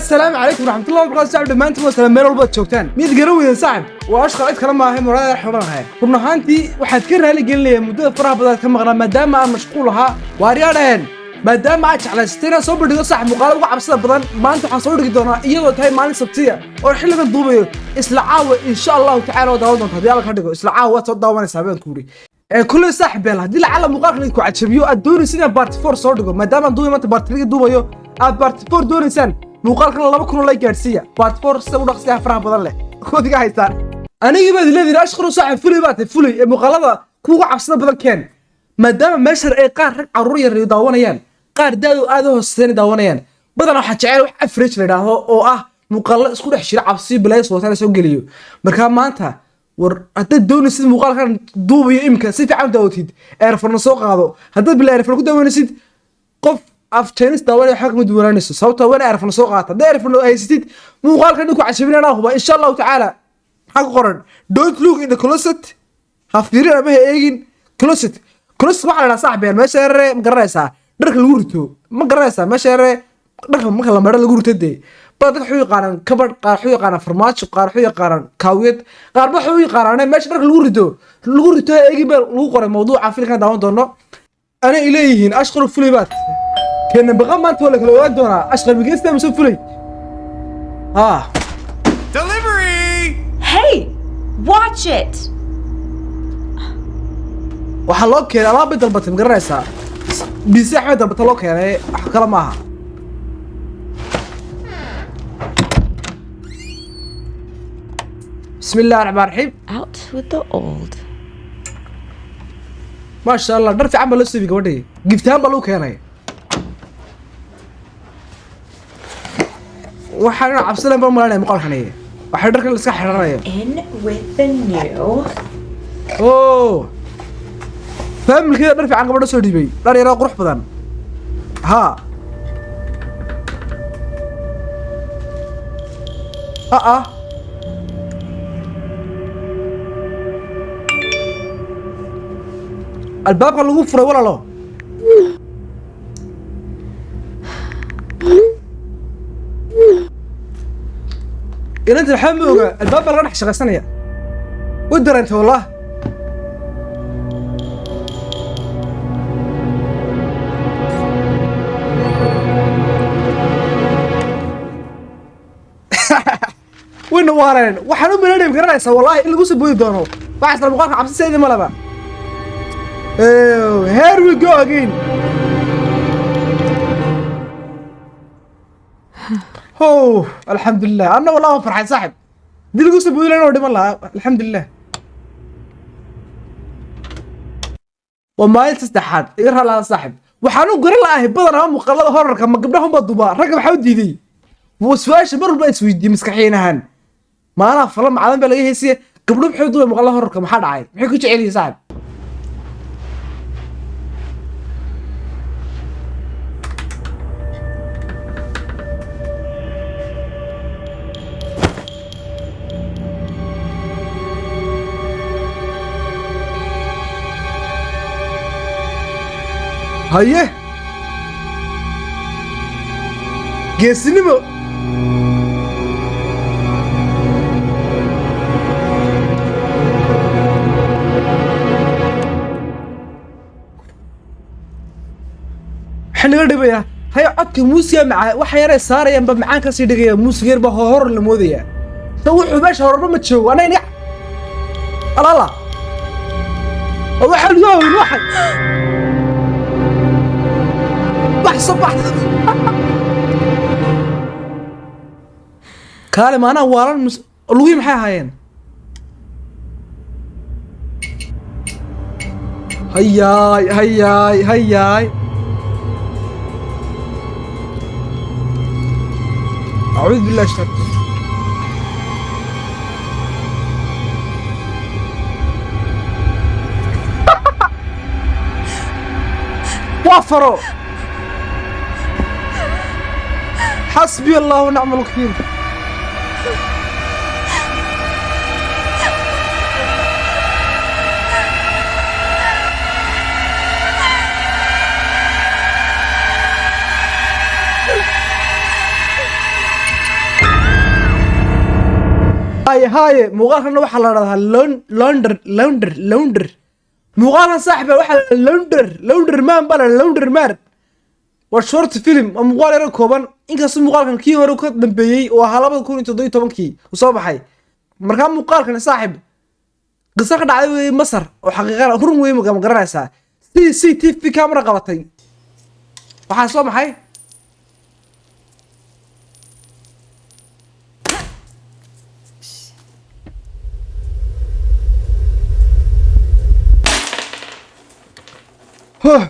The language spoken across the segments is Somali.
Assalaamu calaykum waraxmatullahi wabarakaatu. Saaxib, dhammaantiin waa salaam meel walbaad joogtaan. Miyad garan weydeen, saaxib? Waa Ashqar, cid kale maahay, muraad xidhanahay. Run ahaantii waxaad ka raali gelinayaa muddada faraha badan ka maqnaa, maadaama aan mashquul ahaa. Waaryaadhaheen, maadaama aad jeclaysatay inaan soo bandhigo, saaxib, muuqaalo uga cabsida badan, maanta waxaan soo dhigi doonaa, iyadoo tahay maalin Sabtiya oo xilligan duubayo, isla caawa insha Allahu tacala waa daawan doonta. Haddii Alla ka dhigo, isla caawa waad soo daawanaysaa baan ku yidhi. Kulley, saaxib beel, haddii lacala muuqaalkan idinku cajabiyo, aad doonaysa inaan part 4 soo dhigo, maadaama aan duubay maanta part 3 duubayo, aad part 4 doonaysaan, muuqaalkan 2000 la gaadhsiiya. Part 4 sida u dhaqsiyaha faraha badan leh koodiga haystaan. Anigii baad leedihin, Ashqaru, saaxib, fulay baa tahay, fulay ee muuqaalada kuuga cabsida badan keen, maadaama meeshan ay qaar rag carruur yar daawanayaan, qaar daadu aad u hooseyn daawanayaan. Badanaa waxaa jecel wax average la yidhaahdo oo ah muuqaallo isku dhex jira, cabsi bilays wataan soo geliyo. Markaa maanta war haddaad doonaysid muuqaalkan duubayo imika si fiican u daawatid, earphone soo qaado. Haddaad bila earphone ku daawanaysid, qof af Chinese daawanaya waxba kama duwanaanayso, sababtoo waa in earphone soo qaata. Haddaad earphone haysatid, muuqaalkan dhinku cajabinana huba insha Allahu tacaala. Maxaa ku qoran? "Don't look in the closet." Ha fiirin ama ha eegin closet. Closet waxaa la dhahaa, saaxib, meesha yaree, ma garanaysaa, dharka lagu rito, ma garanaysaa, meesha yaree dharka marka la meedho lagu rito. Dee baa dadka waxay u yaqaanaan kabadh, qaar waxay u yaqaanaan farmaajo, qaar waxay u yaqaanaan kaawiyad, qaar waxay u yaqaanaan meesha dharka lagu rito. Ha eegin baa lagu qoray. Mawduuca filkan daawan doono ana ay leeyihiin, Ashqaru, fulay baad keena baqa. Maanta waa la kala ogaan doonaa Ashqar migeysta mise fulay ha. Delivery! Hey, watch it! Waxaa loo keenay alaab bay dalbatay, ma garanaysaa, bise axmed dalbata loo keenay, wax kale maaha. Bismi illahi raxmaan raxiim. Out with the old. Maasha Allah, dhar fiican baa loo siibay gabadhii, giftaan baa lagu keenay. Waxaan inaan cabsanayn baan malaynaya muuqaalkani, waxay dharkan la iska xidhanaya. In with the new. Oh, faamilkeeda dhar fiican gabadha soo dhiibay, dhar yaroo qurux badan. Ha ah, albaabka lagu furay, walaalo. Inanta waxaa ma oga albaab baa laga dhex shaqaysanaya, way dareentay wallah. Wayna waareen. Waxaan u malaynaya, garanaysaa, wallahi in lagu soo boodi doono. Waxaa isla muuqaalka cabsi seedi malaba. Here we go again. Oh, alxamdulilah, anna wallah waan farxay, saaxib. Hadii lagu soo boodi lahaa waa dhiman lahaa. Alxamdulilah, waa maalinta saddexaad. Iga raalaada, saaxib. Waxaan u garan la'ahay badanaa muuqaalada horarka ma gabdhaha unbaa dubaa, ragga maxaa u diiday? Waa su-aasha mar walba isweydiiyey maskaxiinahan. Maalaha fala macdan baa laga heesiya. Gabdho maxay dubay muuqaalada horarka? Maxaa dhacay? Maxay ku jecel yihiin, saaxib? Haye, geesinimo. Maxaa naga dhibaya? Haye, codka muusiga macaa waxa yaray saarayaan ba macaan kasii dhigaya. Muusiga yar baa horor la moodaya. Ta wuxuu meesha hororba ma joogo. Anay niga alala waxaa lagu haweyn waxay baxso bax kaale maanaha waalan lugihii maxay ahaayeen? Hayaay, hayaay, hayaay! Acuudu billahi shar. Waa faro. Xasbi Allahu nacma alwakiil. Haye haye, muuqaalkana waxaa la dhahdaa launder launder launder. Muuqaalkan, saaxiba, waxaa la launder launder man baa la launder man. Waa short film, waa muuqaal yaro kooban, inkastoo muuqaalkan kii hore ka dambeeyey oo ahaa 2017-kii uu soo baxay. Markaa muuqaalkan, saaxib, qiso ka dhacday wey Masar oo xaqiiqana run wey, ma garanaysaa? CCTV camera qabatay. Waxaa soo maxay? Huh.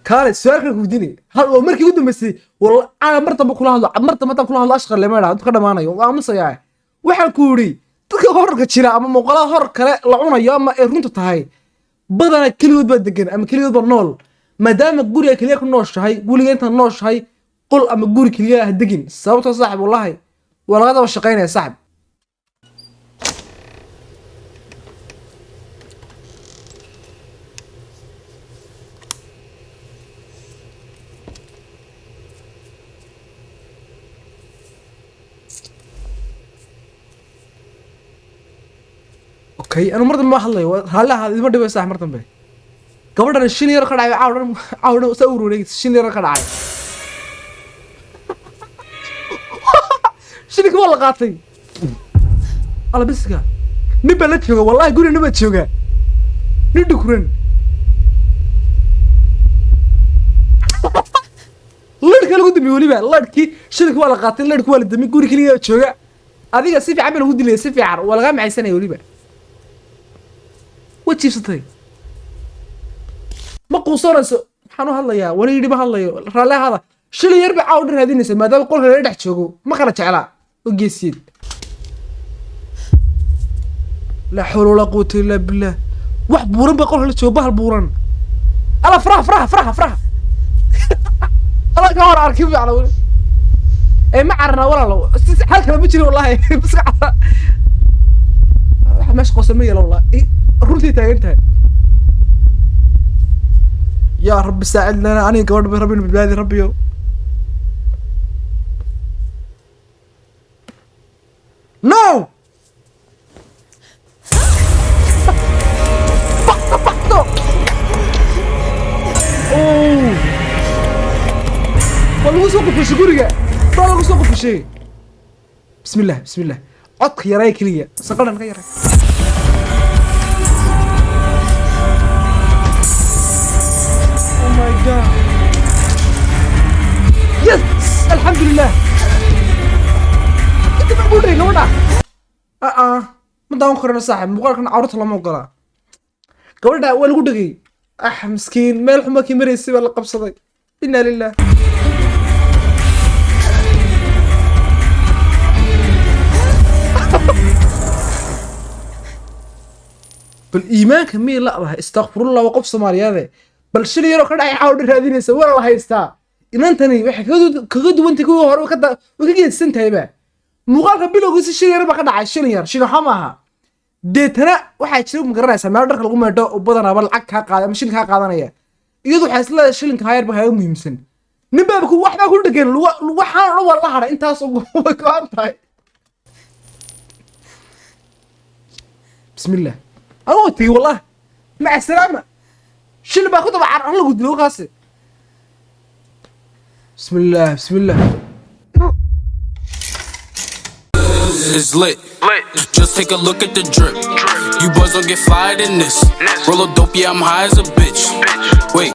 Kaale, su-aal kale kuweydiinay hal waa markii ugu dambeysay. Wal ana mar dambe kula hadlo, mar dambe haddaan kula hadlo ashqar lema idhaa intu ka dhamaanayo waa aamusayaa. Waxaan ku yidhi, dadka horarka jira ama muuqaalada hor kale la cunayo ama ay runta tahay, badanaa keligood baa degan ama keligood baa nool. Maadaama guriga keliya ku nooshahay, weliga intaad nooshahay qol ama guri keliya ha degin, sababtoo, saaxib, wallahi waa laga daba shaqaynaya, saaxib. Okay, anu mar dambe ma hadlayo, waa raalli ahaada, idima dhibay, saaxib. Mar dambe gabadhan shil yar ka dhacay caaw dhan, caaw dhan saa urureeg. Shil yar ka dhacay, shilinka waa la qaatay. Alla bisiga, nin baa la jooga. Wallahi guri nin baa jooga, nin dhukuran. Ladhka lagu damiye weliba, ladhkii shilinka waa la qaatay, ladhki waa la damiyey, guri keliya jooga. Adiga si fiican baa lagu dilaya, si fiican waa lagaa macaysanaya weliba. Way jiibsatay, ma quusanayso. Maxaan u hadlayaa? Wali yidhi ma hadlayo, raalli ahaada. Shilin yar bay caaw dhan raadinaysa maadaama qolka lala dhex joogo. Ma kala jeclaa oo geesiyeed. Laa xawla walaa quwata illaa billah. Wax buuran baa qolka la joogo, bahal buuran. Alla, faraha faraha faraha faraha, alla ka hor arkin fiican weli. Ee ma cararnaa, walaalo? Xal kale ma jiro wallahi. Iska cara, waxa meesha qosan ma yeelo wallahi. Runtii taagan tahay. Yaa rabbi saacid lana, aniga gabadh ba rabbina badbaadi, rabbiyo. No, bakto bakto. Oh, waa lagu soo qufushay guriga, baa lagu soo qufushay. Bismillah, bismillah. Codka yaray keliya, saqadhan ka yaray. Oh my God, yes, alxamdulilah. Inta baa buudhay gabadha. Aa, ma daawan karano, saaxib. Muuqaalkan carruurta lama ogolaa. Gabadha waa lagu dhegay. Ah, miskiin, meel xuma kii maraysay baa la qabsaday. Inna lilah. Bal iimaanka miyay la'dahay? Istakfirullah, waa qof Soomaaliyeede. Bal shil yaroo ka dhacay caaw dhan raadinaysa, waa la haystaa. Inantani waxay kaga duwantay kuwii hore, way ka geedsan tahayba. Muuqaalka bilowgiisa shil yar baa ka dhacay, shil yar, shil waxa maaha. Deetana waxaa jira, ma garanaysaa, meel dharka lagu meedho oo badanaaba lacag kaa qaada ama shilin kaa qaadanaya. Iyadu waxay isleedahay shilinka hayar baa kaaga muhiimsan. Nin baa ku wax baa ku dhegan, waxaan oo dhan waa la hadhay, intaas oo way go-an tahay. Bismillah, anuu tegey wallah, maca salaama. Shil baa ku daba car an lagu dilo kaasi. Bismillah, bismillah. It's lit. Just take a look at the drip. You boys don't get fired in this. Roll a dope, yeah, I'm high as a bitch. Wait.